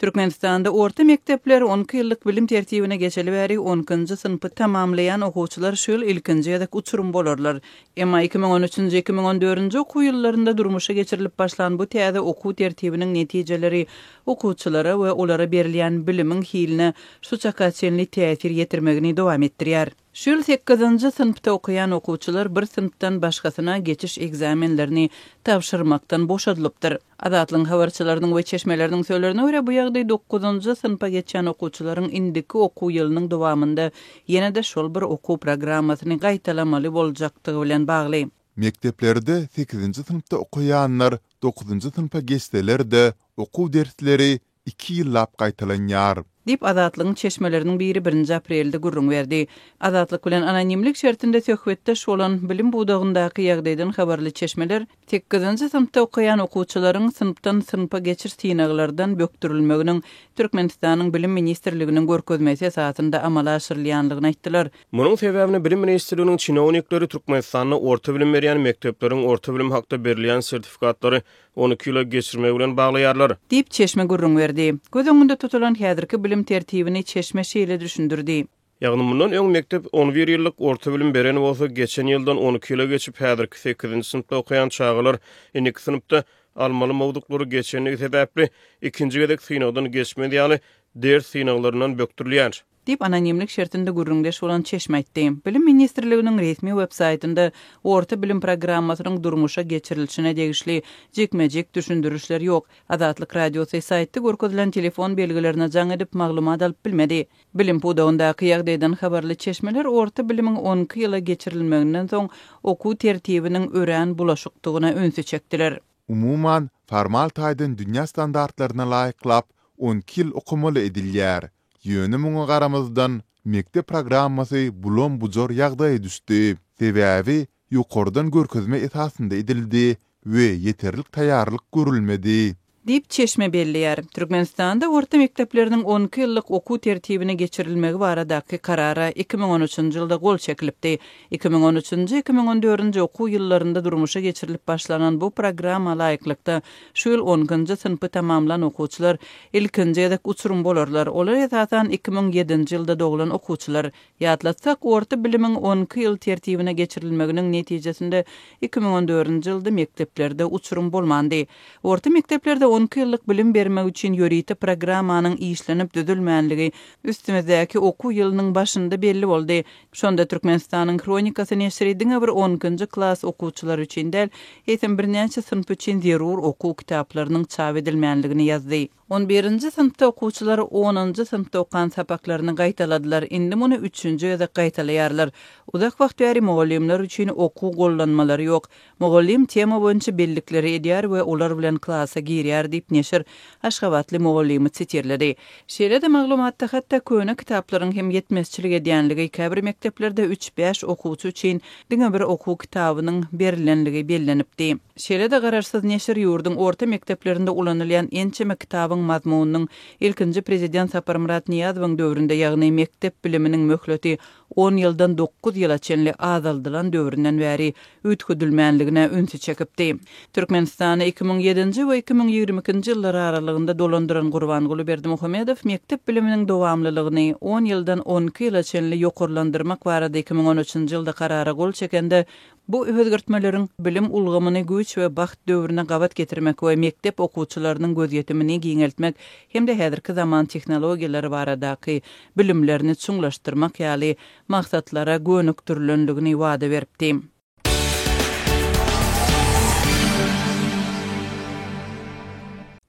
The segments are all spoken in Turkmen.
Türkmenistanda orta mekdepler on iki ýyllyk bilim tertibine geçeli bäri on ikinji synpy tamamlaýan okuwçylar şu ýyl ilkinji gezek uçurym bolarlar. Emma 2013-nji, 2014-nji okuw ýyllarynda durmuşa geçirilip başlan bu täze okuw tertibiniň netijeleri okuwçylara we olara berilýän bilimiň hiline şu çaka çenli täsir ýetirmegini dowam etdirýär. Şu ýyl sekizinji synpda okaýan okuwçylar bir synpdan başgasyna geçiş ekzamenlerini tabşyrmakdan boşadylypdyr. Azatlygyň habarçylarynyň we çeşmeleriniň sözlerine görä, bu ýagdaý dokuzynjy synpa geçýän okuwçylaryň indiki okuw ýylynyň dowamynda ýene-de şol bir okuw programmasyny gaýtalamaly boljakdygy bilen bagly. Mekdeplerde sekizinji synpda okaýanlar dokuzynjy synpa geçseler-de, okuw dersleri iki ýyllap gaýtalanýar. Diýip, Azatlygyň çeşmeleriniň biri birinji aprelde gürrüň berdi. Azatlyk bilen anonimlik şertinde söhbetdeş bolan, bilim pudagyndaky ýagdaýdan habarly çeşmeler sekizinji synpda okaýan okuwçylaryň synpdan synpa geçiş synaglardan bökdürilmeginiň Türkmenistanyň Bilim ministrliginiň görkezmesi esasynda amala aşyrylýandygyny aýtdylar. Munuň sebäbini Bilim ministrliginiň çinownikleri Türkmenistanda orta bilim berýän mekdepleriň orta bilim hakda berilýän sertifikatlary 12 ýyla geçirmegi bilen baglaýarlar. Diýip, çeşme gürrüň berdi. Göz öňünde tutulan häzirki bilim tertibini çeşme şeýle düşündirdi. Ýagny mundan öň mekdep on bir ýyllyk orta bilim beren bolsa, geçen ýyldan 12 ýyla geçip, häzirki sekizinji synpda okaýan çagalar indiki synpda almaly mowzuklary geçendigi sebäpli, ikinji gezek synagdan geçmez ýaly ders synaglaryndan bökdürilýär. Diýip, anonimlik şertinde gürrüňdeş bolan çeşme aýtdy. Bilim ministrliginiň resmi web-saýtynda orta bilim programmasynyň durmuşa geçirilişine degişli jikme-jik düşündirişler ýok. Azatlyk Radiosy saýtda görkezilen telefon belgilerine jaň edip, maglumat alyp bilmedi. Bilim pudagyndaky ýagdaýdan habarly çeşmeler orta bilimiň 12 ýyla geçirilmeginden soň okuw tertibiniň örän bulaşykdygyna ünsi çekdiler. Umuman, formal taýdan dünýä standartlaryna laýyklap, 12 ýyl okamaly edilýär. Ýöne muňa garamazdan, mekdep programmasy bulam-bujar ýagdaýa düşdi. Sebäbi ýokardan görkezme esasynda edildi we ýeterlik taýýarlyk görülmedi. Diýip, çeşme belleýär. Türkmenistanda orta mekdepleriniň 12 ýyllyk okuw tertibine geçirilmegi baradaky Karara 2013-nji ýylda gol çekilipdi. 2013-nji, 2014-nji okuw ýyllarynda durmuşa geçirilip başlanan bu programma laýyklykda, Şu ýyl on ikinji synpy tamamlan okuwçylar ilkinji gezek uçurym bolarlar. Olar esasan 2007-nji ýylda doglan okuwçylar. Ýatlatsak, orta bilimiň on iki ýyl tertibine geçirilmeginiň netijesinde 2014-nji ýylda mekdeplerde uçurym bolmandy. Orta mekdeplerde on iki ýyllyk bilim bermek üçin ýörite programmanyň işlenip düzülmänligi üstümizdäki okuw ýylynyň başynda belli boldy. Şonda Türkmenistanyň Hronikasy neşiri diňe bir on ikinji klas okuwçylary üçin däl, eýsem birnäçe synp üçin zerur okuw kitaplarynyň çap edilmänligini ýazdy. On birinji synpda okuwçylar onunjy synpda okan sapaklaryny gaýtaladylar, indi muny üçünji gezek gaýtalaýarlar. Uzak wagt bäri mugallymlar üçin okuw gollanmalary ýok. Mugallym tema boýunça bellikleri edýär we olar bilen klasa girýär diýip, neşir aşgabatly mugallymy sitirledi. Şeýle-de maglumatda hatda köne kitaplaryň hem ýetmezçilik edýänligi, käbir mekdeplerde üç-bäş okuwçy üçin diňe bir okuw kitabynyň berilenligi bellenipdi. Şeýle-de garaşsyz neşir ýurduň orta mekdeplerinde ulanylýan ençeme kitabyň mazmunynyň ilkinji prezident Saparmyrat Nyýazowyň döwründe, ýagny mekdep biliminiň möhleti on ýyldan dokuz ýyla çenli azaldylan döwründen bäri üýtgedilmänligine ünsi çekipdi. Türkmenistany 2007-nji we 2022-nji ýyllar aralygynda dolandyran Gurbanguly Berdimuhamedow mekdep biliminiň dowamlylygyny on ýyldan 12 ýyla çenli ýokarlandyrmak barada 2013-nji ýylda karara gol çekende, Bu özgertmeleriň bilim ulgamyny güýç we bagt döwrüne gabat getirmek we mekdep okuwçylarynyň gözýetimini giňeltmek hem-de häzirki zaman tehnologiýalary baradaky bilimlerini çuňlaşdyrmak ýaly maksatlara gönükdirilendigini wada beripdi.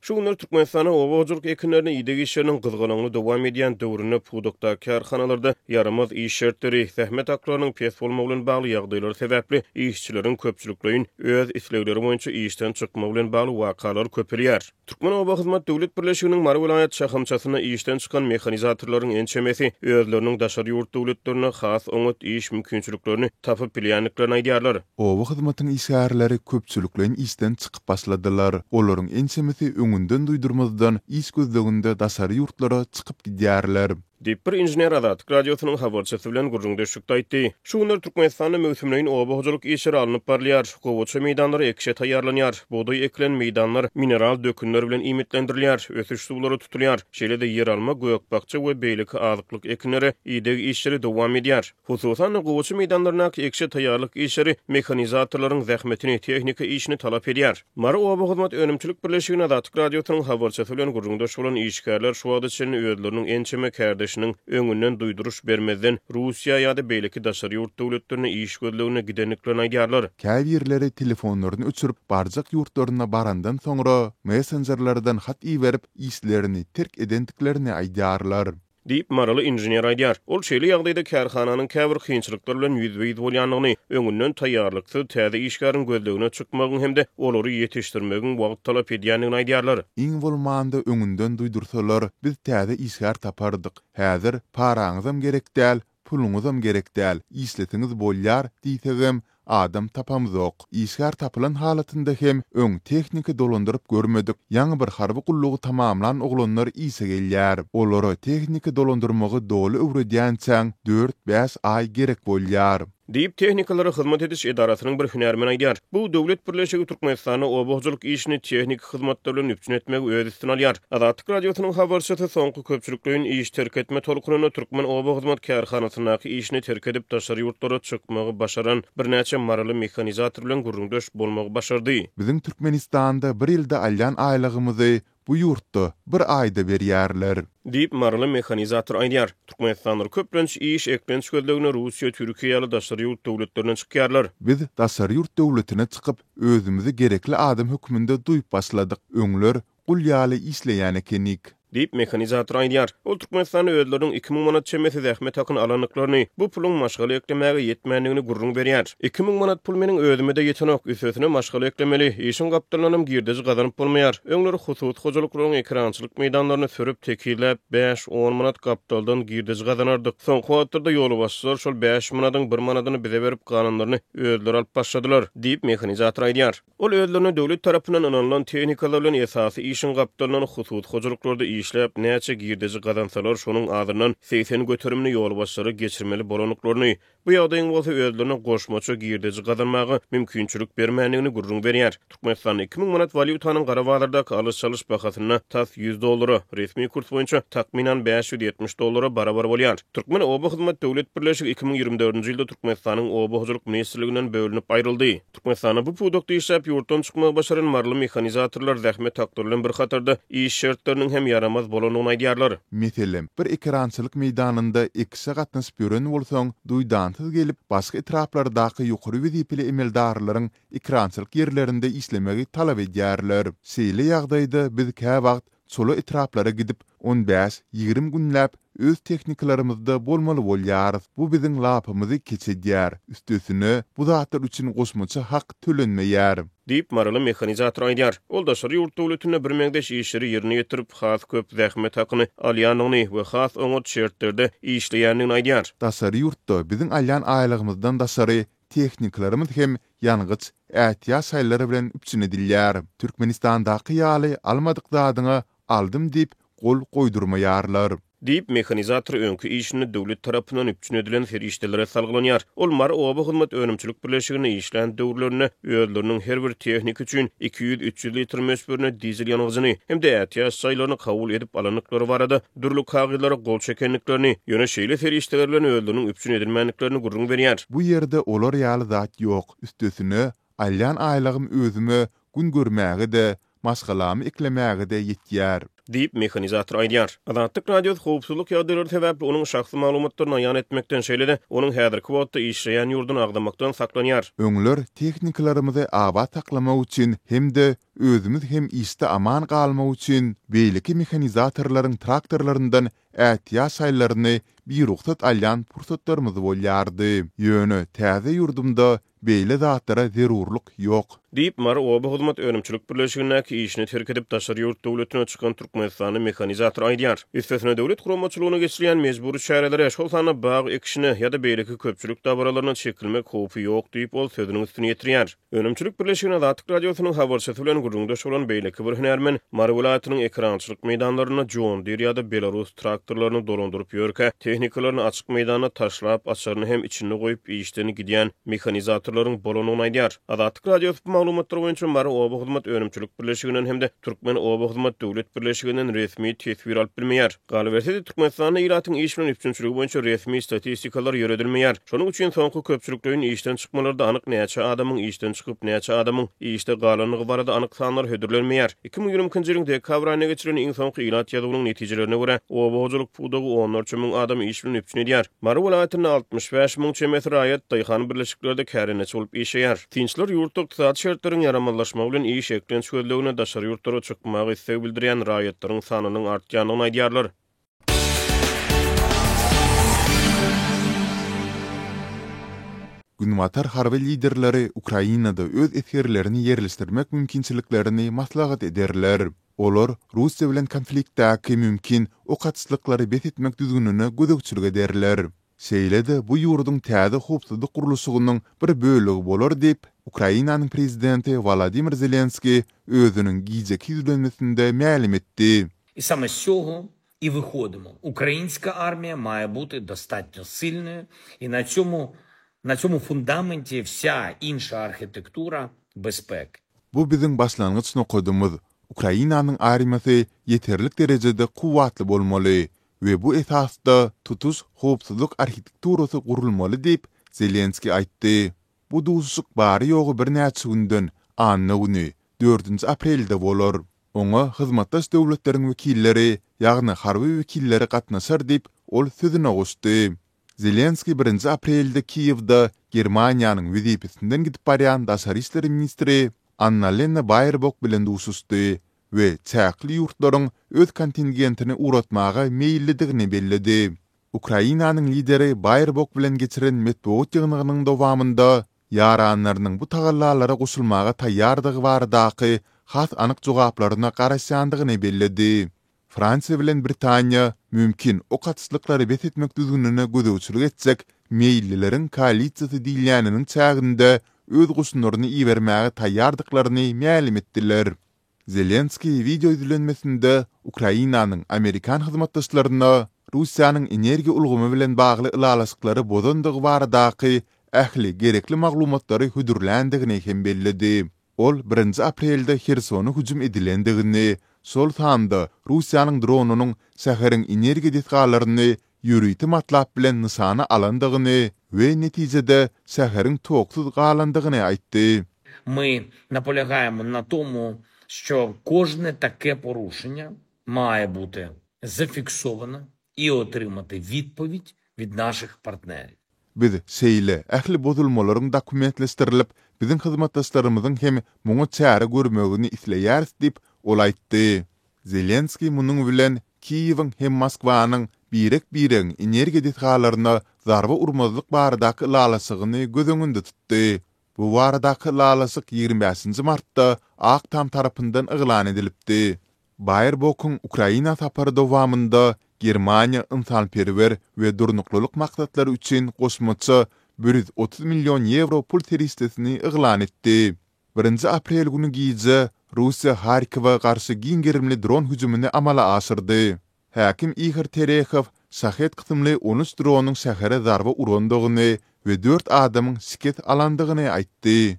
Şu günler Türkmenistanda oba hojalyk ekinlerine ideg işleriniň gyzgalaňly dowam edýän döwründe pudakdaky kärhanalarda ýaramaz iş şertleri, zähmet haklarynyň pes bolmagy bilen bagly ýagdaýlar sebäpli işçileriň köpçülikleýin öz islegleri boýunça işden çykmagy bilen bagly wakalar köpelýär. Türkmenobahyzmat döwlet birleşiginiň Mary welaýat şahamçasynda işden çykan mehanizatorlaryň ençemesi özleriniň daşary ýurt döwletlerinde has oňat iş mümkinçiliklerini tapyp bilýändiklerini aýdýarlar. Oba hyzmatyň işgärleri köpçülikleýin işden çykyp başladylar. Olaryň ençemesi öňünden duýdurmazdan iş gözleginde daşary ýurtlara çykyp gidýärler. Diýip, bir inžener Azatlyk Radiosynyň habarçysy bilen gürrüňdeşlikde aýtdy. Şu günler Türkmenistanda möwsümleýin oba hojalyk işleri alnyp barylýar. Gowaça meýdanlary ekişe taýýarlanýar. Bugdaý ekilen meýdanlar mineral dökünler bilen iýmitlendirilýär, ösüş suwlary tutulýar. Şeýle-de ýeralma, gök-bakja we beýleki azyklyk ekinlere ideg işleri dowam edýär. Hususan-da, gowaça meýdanlaryndaky ekişe taýýarlyk işleri mehanizatorlaryň zähmetini, tehnika işini talap edýär. Mary oba hyzmat önümçilik birleşiginde Azatlyk Radiosynyň habarçysy bilen gürrüňdeş bolan işgärler şu wagta çenli özleriniň ençeme kärdeşiniň öňünden duýduryş bermezden Russiýa ýa-da beýleki daşary ýurt döwletlerine iş gözlegine gidendiklerini aýdýarlar. Käbirleri telefonlaryny öçürip, barjak ýurtlaryna barandan soňra, messenjerlerden hat iberip, işlerini terk edendiklerini aýdýarlar. Diýip, maryly inžener aýdýar. Ol şeýle ýagdaýda kärhananyň käbir kynçylyklar bilen ýüzbe-ýüz bolýandygyny, öňünden taýýarlyksyz täze işgäriň gözlegine çykmagyň hem-de olary ýetişdirmegiň wagt talap edýändigini aýdýarlar. Iň bolmanda öňünden duýdursalar, biz täze işgär tapardyk. Häzir paraňyzam gerek däl, puluňyzam gerek däl, işleseňiz bolýar diýsegem, Adam tapamzok. Işgär tapylan halatynda hem öň tehnika dolandyryp görmedik, ýaňy bir harby gullugy tamamlan oglanlar işe gelýär. Olara tehnika dolandyrmagy doly öwredýänçäň dört-bäş aý gerek bolýar. Diýip, Tehnikalara hyzmat ediş edarasynyň bir hünärmeni aýdýar. Bu döwlet birleşigi Türkmenistanda oba hojalyk işini tehniki hyzmatlar bilen üpjün etmegi öz üstüne alýar. Azatlyk Radiosynyň habarçysy soňky köpçülikleýin iş terk etme tolkunynda Türkmen oba hyzmat kärhanasyndaky işini terk edip daşary ýurtlara çykmagy başaran birnäçe maryly mehanizator bilen gürrüňdeş bolmagy başardy. Biziň Türkmenistanda bir ýylda alýan aýlygymyzy bu ýurtda bir aýda berýärler. Diýip, maryly mehanizator aýdýar. Türkmenistanlylar köplenç iş, eklenç gözlegine Russiýa, Türkiýe ýaly daşary ýurt döwletlerine çykýarlar. Biz daşary ýurt döwletine çykyp, özümizi gerekli adam hökmünde duýup başladyk. Öňler gul ýaly işleýän ekenik. Diýip, mehanizator aýdýar. Ol Türkmenistanda özleriniň 2000 manat çemesi zähmet hakyny alandyklaryny, bu puluň maşgala eklemäge ýetmändigini gürrüň berýär. 2000 manat pul meniň özüme-de ýetenok, üstesine maşgala eklemeli, işiň gapdalyndanam girdeji gazanyp bolmaýar. Öňler hususy hojalyklaryň ekerançylyk meýdanlaryny sürüp, tekizläp, bäş-on manat gapdaldan girdeji gazanardyk. Soňky wagtlarda ýolbaşçylar şol bäş manadyň bir manadyny bize berip, galanlaryny özleri alyp başladylar, diýip, mehanizator aýdýar. Ol özlerine döwlet tarapyndan ynanylan tehnikalar bilen esasy işiň gapdalyndan hususy hojalyklarda işläp, näçe girdeji gazansalar, şonuň azyndan 80 göterimini ýolbaşçylara geçirmeli bolandyklaryny, bu ýagdaýyň bolsa özlerine goşmaça girdeji gazanmaga mümkinçilik bermändigini gürrüň berýär. Türkmenistanda 2000 manat walýutanyň gara bazardaky alyş-çalyş bahasynda tas 100 dollara, resmi kurs boýunça takmynan 570 dollara barabar bolýar. Türkmen oba hyzmat döwlet birleşigi 2024-nji ýylda Türkmenistanyň Oba hojalyk ministrliginden bölünip aýryldy. Türkmenistanda bu pudakda işläp, ýurtdan çykmagy başaran maryly mehanizatorlar zähmet haklary bilen bir hatarda, iş şertleriniň hem ýaramaz bolandygyny aýdýarlar. Meselem, bir ekerançylyk meýdanynda ekişe gatnaşyp ýören bolsaň, duýdansyz gelip, başga etraplardaky ýokary wezipeli emeldarlaryň ekerançylyk ýerlerinde işlemegi talap edýärler. Şeýle ýagdaýda biz käwagt çola etraplara gidip, on bäş, 20 günläp öz tehnikalarymyzda bolmaly bolýarys. Bu biziň lapymyzy keç edýär. Üstesine, bu zatlar üçin goşmaça hak tölenmeýär. Diýip, maryly mehanizator aýdýar. Ol daşary ýurt döwletinde birmeňzeş işleri ýerine ýetirip, has köp zähmet hakyny alýandygyny we has oňat şertlerde işleýändigini aýdýar. Daşary ýurtda biziň alýan aýlygymyzdan daşary tehnikalarymyz hem ýangyç, ätiýaç şaýlary bilen üpjün edilýär. Türkmenistandaky ýaly almadyk zadyňa aldym diýip gol goýdurmaýarlar. Diýip, mehanizator öňki işinde döwlet tarapyndan üpjün edilen serişdelere salgylanýar. Ol Mary oba hyzmat önümçilik birleşiginde işlän döwürlerinde özleriniň her bir tehnika üçin 200-300 litr möçberinde dizel ýangyjyny hem-de ätiýaç jaýlaryny kabul edip alandyklary barada dürli kagyzlara gol çekendiklerini, ýöne şeýle serişdeler bilen özleriniň üpjün edilmändiklerini gürrüň berýär. Bu ýerde olar ýaly zat ýok. Üstesine, alýan aýlygym özüme gün görmäge-de, maşgalamy eklemäge-de ýetýär. Diýip, mehanizator aýdýar. Azatlyk Radiosy howpsuzlyk ýagdaýlary sebäpli onuň şahsy maglumatlaryny aýan etmekden, şeýle-de onuň häzirki wagtda işleýän ýurduny agzamakdan saklanýar. Öňler tehnikalarymyzy abat saklamak üçin hem-de özümiz hem işde aman galmak üçin beýleki mehanizatorlaryň traktorlaryndan ätiýaç şaýlaryny birugsat alýan pursatlarymyz bolýardy. Ýöne täze ýurdumda. Beýle zatlara zerurlyk ýok. Diýip, Mary oba hyzmat önümçilik birleşigindäki işini terk edip, daşary ýurt döwletine çykan türkmenistanly mehanizator aýdýar. Üstesine, döwlet guramaçylygynda geçirilýän mejbury çärelere, şol sanda bag ekişine ýa-da beýleki köpçülik dabaralaryna çekilmek howpy ýok diýip, ol sözüniň üstüni ýetirýär. Önümçilik birleşigine Azatlyk Radiosynyň habarçysy bilen gürrüňdeş bolan beýleki bir hünärmen Mary welaýatynyň ekerançylyk meýdanlarynda John Deere ýa-da Belarus traktorlaryny dolandyryp ýörkä, tehnikalaryny açyk meýdanda taşlap, açaryny hem içinde goýup işden gidýän mehanizatorlaryň bolandygyny aýdýar. Azatlyk Radiosy bu maglumatlar boýunça Mary oba hyzmat önümçilik birleşiginden hem-de Türkmen oba hyzmat döwlet birleşiginden resmi teswir alyp bilmeýär. Galyberse-de, Türkmenistanda ilatyň iş bilen üpjünçiligi boýunça resmi statistikalar ýöredilmeýär. Şonuň üçin soňky köpçülikleýin işden çykmalarda anyk näçe adamyň işden çykyp, näçe adamyň işde galandygy barada anyk sanlar hödürlenmeýär. 2022-nji ýylyň dekabr aýynda geçirilen iň soňky ilat ýazuwynyň netijelerine görä, oba hojalyk pudagy onlarça müň adamy iş bilen üpjün edýär. Mary welaýatynda 65 müň çemesi raýat daýhan birleşiklerde kärendeçi bolup işleýär. Synçylar ýurtda ykdysady şertleriň ýaramazlaşmagy bilen iş eklenç gözlegine daşary ýurtlara çykmaga isleg bildirýän raýatlaryň sanynyň artýandygyny aýdýarlar. Günbatar harby liderleri Ukrainada öz esgerlerini ýerleşdirmek mümkinçiliklerini maslahat ederler. Olar Russiýa bilen konfliktdäki mümkin ok atyşlyklary bes etmek düzgünine gözegçilik ederler. Şeýle-de bu ýurduň täze howpsuzlyk gurluşygynyň bir bölegi bolar diýip, Ukrainanyň prezidenti Wolodymyr Zelenskiý özüniň gijeki ýüzlenmesinde mälim etdi. I same z цього і виходимо. Українська армія має бути достатньо сильною, і на цьому, на цьому фундаменті вся інша архітектура безпеки. Bu biziň başlangyç nokadymyz. Ukrainanyň armiýasy ýeterlik derejede kuwwatly bolmaly we bu esasda tutuş howpsuzlyk arhitekturasy gurulmaly diýip, Zelenskiý aýtdy. Bu duşuşyk bary-ýogy birnäçe günden, anna güni, dördünji aprelde bolar. Oňa hyzmatdaş döwletleriň wekilleri, ýagny harby wekilleri gatnaşar diýip, ol sözüne goşdy. Zelenskiý birinji aprelde Kiýewde Germaniýanyň wezipesinden gidip barýan daşary işler ministri Annalena Baerbok bilen duşuşdy we çäkli ýurtlaryň öz kontingentini ugratmaga meýillidigini belledi. Ukrainanyň lideri Baerbok bilen geçiren metbugat ýygnagynyň dowamynda ýaranlarynyň bu tagallalara goşulmaga taýýardygy baradaky has anyk jogaplaryna garaşýandygyny belledi. Fransiýa bilen Britaniýa mümkin ok atyşlyklary bes etmek düzgünine gözegçilik etjek meýillileriň koalisiýasy diýilýäniniň çäginde öz goşunlaryny ibermäge taýýardyklaryny mälim etdiler. Zelenskiý wideo ýüzlenmesinde Ukrainanyň amerikan hyzmatdaşlaryna Russiýanyň energiýa ulgamy bilen bagly ylalaşyklary bozandygy baradaky ähli gerekli maglumatlary hödürländigini hem belledi. Ol birinji aprelde Hersona hüjüm edilendigini, şol sanda Russiýanyň dronynyň şäheriň energiýa desgalaryny ýörite matlap bilen nyşana alandygyny we netijede şäheriň toksuz galandygyny aýtdy. My napolegaýemo na tomu, şço kožne take poruşenýa maýe bute zafiksowano i otrymate widpowid wid naših partneriw. Biz şeýle ähli bozulmalaryň dokumentleşdirilip, biziň hyzmatdaşlarymyzyň hem muňa çäre görmegini isleýäris diýip, ol aýtdy. Zelenskiý munuň bilen Kiýewiň hem Moskwanyň birek-biregiň energiýa desgalaryna zarba urmazlyk baradaky ylalaşygyny göz öňünde tutdy. Bu baradaky ylalaşyk 25 nji martda Ak Tam tarapyndan yglan edilipdi. Baerbokyň Ukraina sapary dowamynda Germaniýa ynsanperwer we durnuklylyk maksatlary üçin goşmaça 130 million ýewro pul serişdesini yglan etdi. Birinji aprel güni gije Russiýa Harkowa garşy giň gerimli dron hüjümini amala aşyrdy. Häkim Ihor Terehow Şahed kysymly 13 dronyň şähere zarba urandygyny we dört adamyň şikes alandygyny aýtdy.